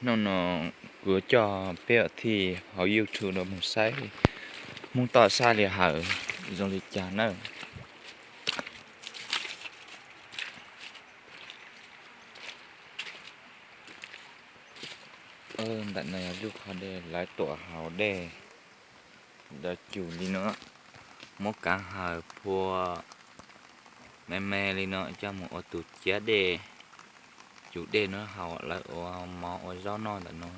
Hnub no kuv yuav coj peb ua thij hauv YouTube no mus saib Hmoob toj sab li hawm zoo li cas na. Ntawm no yog lub qhov dej lawv tuam haus dej, lawv cum li no, muab kav hawm phua me me li no coj mus ua tus ciav dej, cum dej no haus lawv ua mov ua zaub noj ntawm no.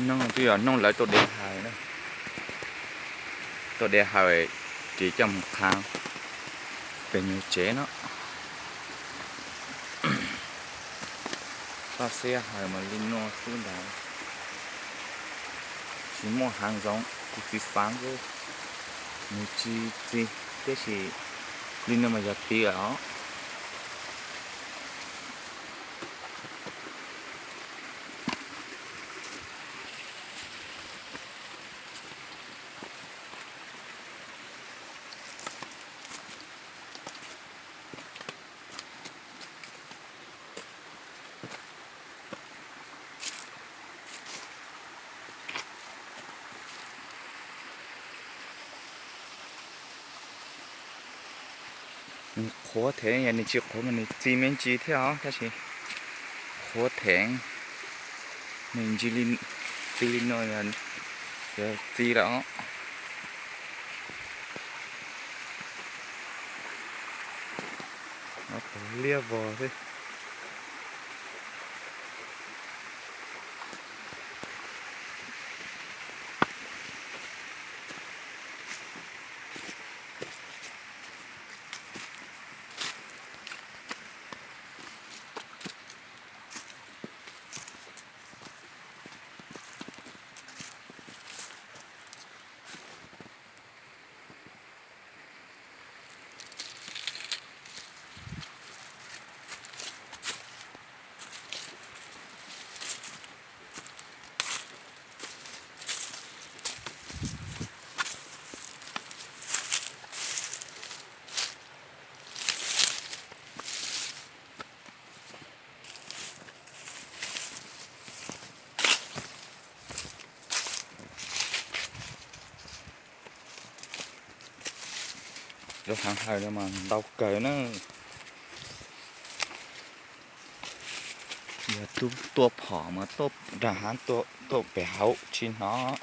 Noog twb yog noog lawv tuaj de hawm, tuaj de hawm ces coj mus qhav pem nyuag tsev no. Toj siab hawm mas li no xwb ntag, tsis muaj hav zoov. Kuv txiv fav kuj mus tsis txi, tiam sis li no mas yog txiv lawm os. Nws qhuav them, yog nws tsis qhuav mas nws txi me ntsis thiab os, tab sis qhuav them, nws ntsis li, txi li no yog txi lawm os. Liab vog xwb. Lub hav hawm no mas ntau kawg na. Yog tub tua phom mas tuaj nram hav, tuaj pem hauv tsis hnov.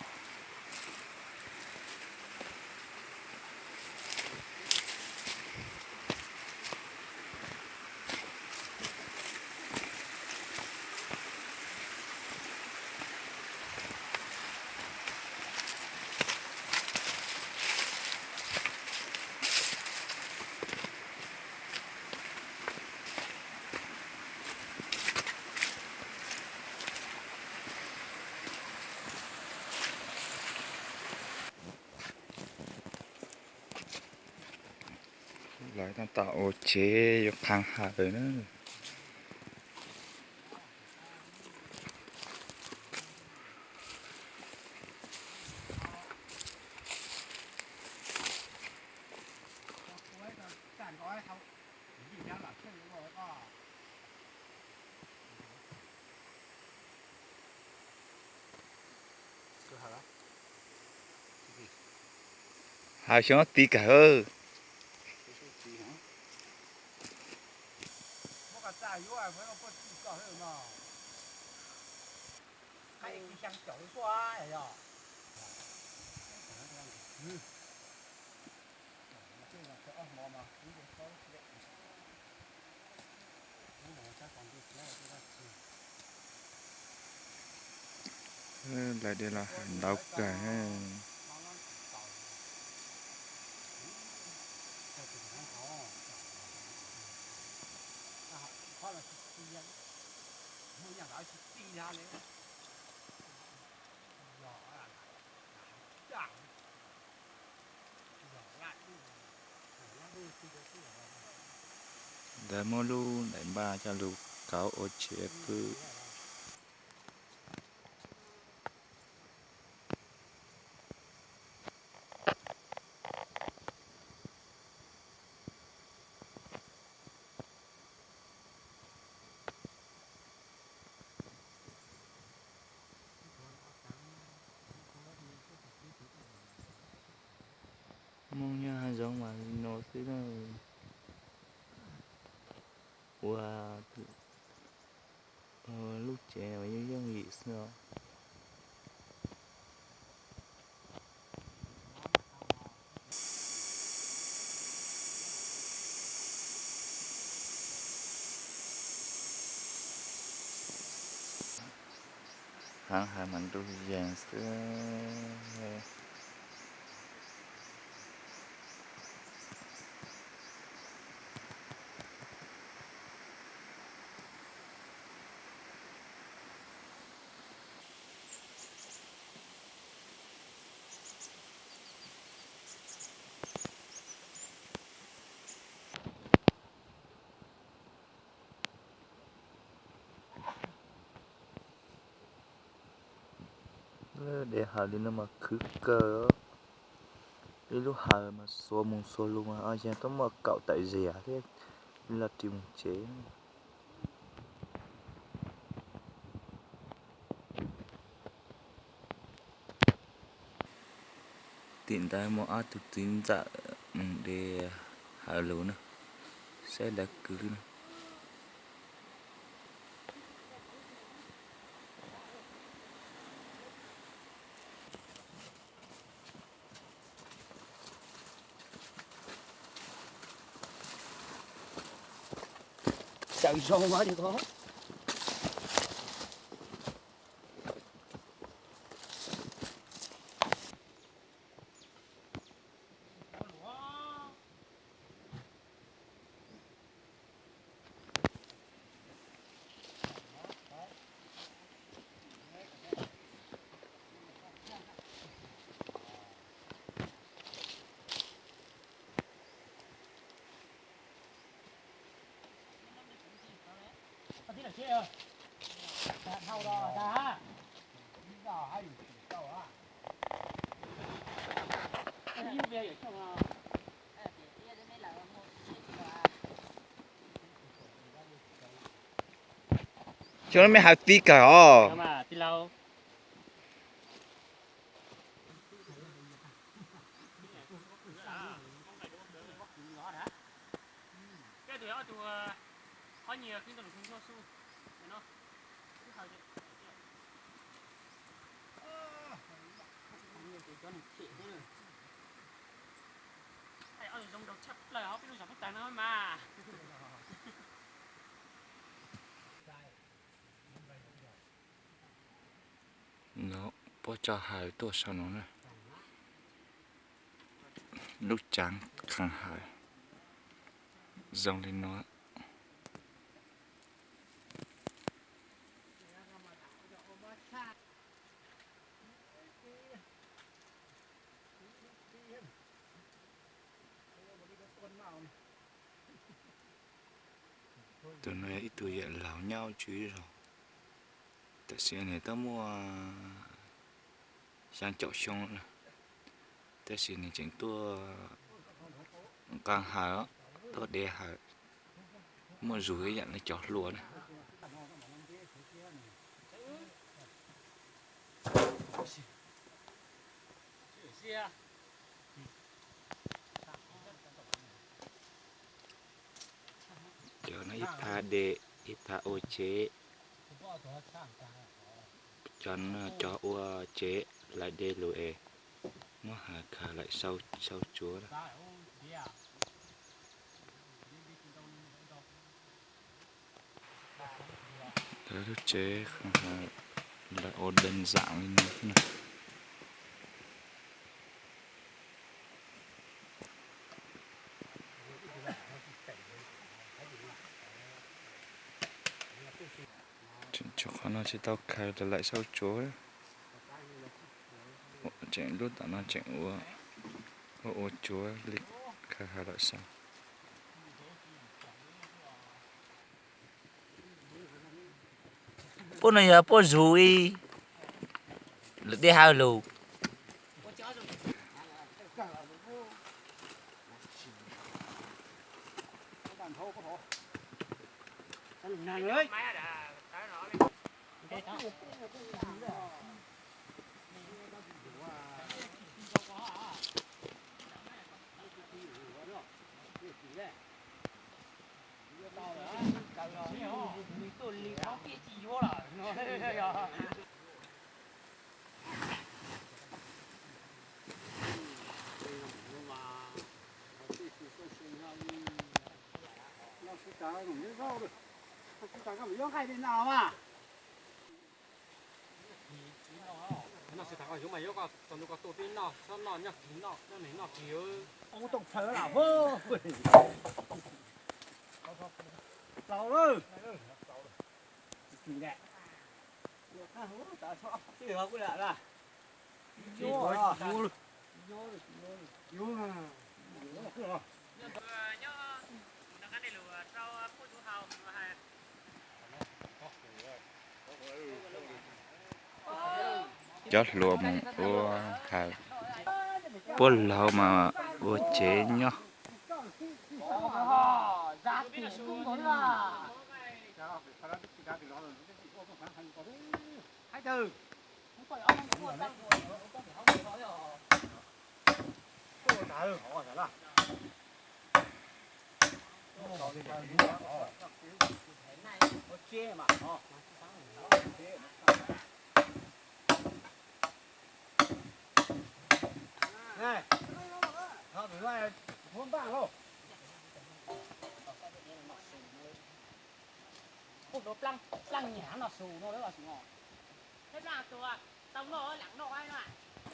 Lawv tab tom ua tsev yuav qhav hawm na. Hawm xyov txiv kawg. Lawv de los hawm ntau kawg. Ntawd muab lub daim npaj coj lug kauv ua tsev pw. Hmoob nyob hav zoov mas li no xwb na. Ua lub tsev uas yooj yooj yim xwb os. Haav hais mas ntuj yees xwb. Lub dej hawm li no mas khwv kawg. Ib lub hawm mas xuas mus xuas lus mas o yag tuaj muaj kaum tawm zias thiab los ris mus tsev. Tim ntawd muaj ob tug txiv ntxawm de hawm lus na, saib lawv kwv na. Tsaws zoo li ko. Xyov mej hawm tib kawg os. No puab tso hawm tuaj saum no na. Lub tsaav khaws hawm zoo li no. Tus no yog ib tug yawm laug nyob tswv zos, tam sim no nws twb muaj xyaa caum xyoo lawm, tab sis nws tseem tuaj nqaa hawm, tuaj de hawm, muaj zug ib yam li cov hluas na. Cov no ib phab de, ib phab ua tsev. Cov no cov ua tsev, lawv de lug es muab hawm khaws lawm sau tsuav na. Lawv lub tsev lawv ua đơn giản li no xwb na. Qhov no tsis tau khaws los lawm xauj tsuav. Tseem lub tom no tseem ua, ua ua tsuav li khaws hauv lawm xauj. Puab no yog puab zug ib lwm dej hauv lug. Noj sib tham koj yuav mas yuav koj txog ntua koj tuaj peb noj, txhob noj nyob kis noj, nyob neeg noj kis. Ub, tooj plhaw lam plaus lawm. Kis ne. Ub, tas txhob tij hov kuj lam lawm. Cov hluas mus ua haus, puab laug mas ua tsev nyob.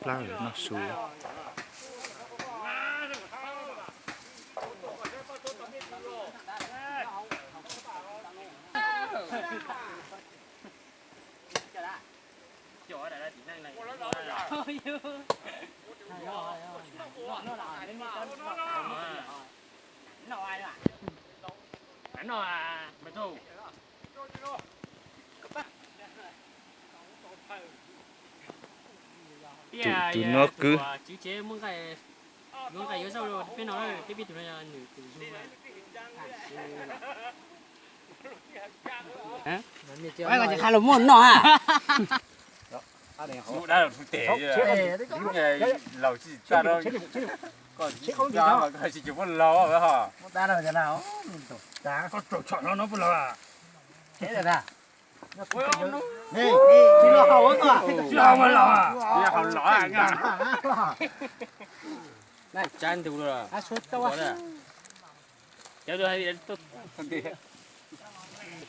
Plaab lawv noj su. Tus, tus no kwv. Koj tsis qha lus muaj noj ha. Koj tsis tsis muaj laus. Koj tsaum tshom no no puas laus?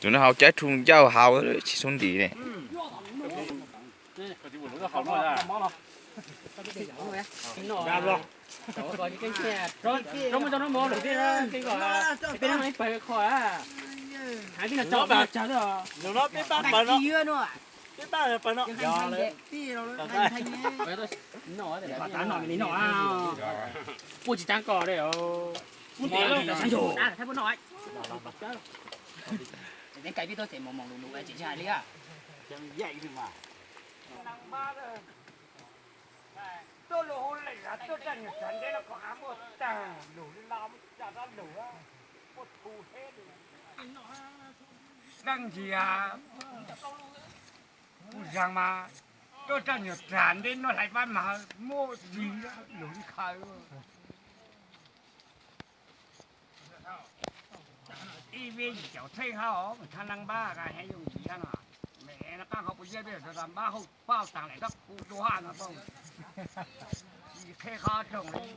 Tus no haus cab rhu ncauj haus tsis xub ntim ne. Puab tsis taab koj le. Kais peb tuab tsev moos moos lus lus tsis hais li. Tuaj lug hu leej tuaj raj nyuag tsav nteb no kom av muaj taag lug li no muaj caj dab lug muaj thu hab li. Leej ntsis kuv zaag mas tuaj raj nyuag tsav nteb no hlais pab mas muaj txig lug li khaws. Ib vij yim caum txheej hab, thaaj Naaj Npab has yooj yim hab no, me no qaab qhov puas yaj peb tas npab hauj paj taag lawm tab kuv dua hab no, tsis qheb qhov rooj li.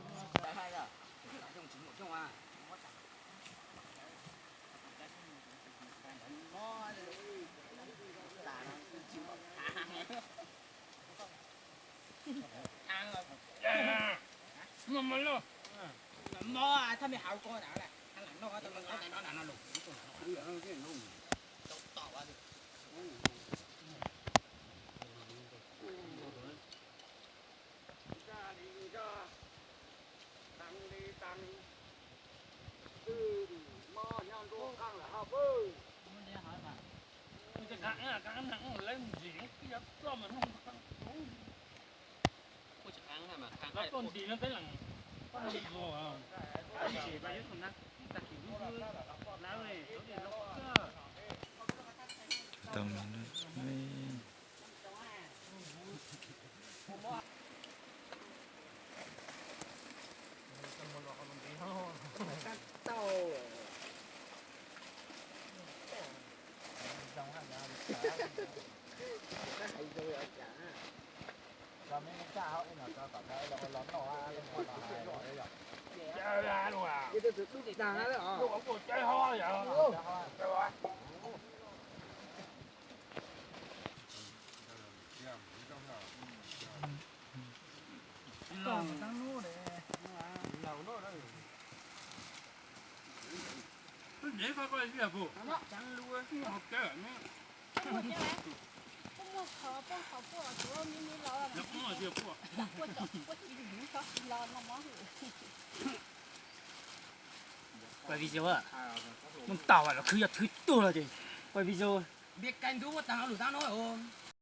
Quay video, mus tau los khwv, yog khwv tuag los ces quay video. Npias kais ntub muab tag lus tab no os.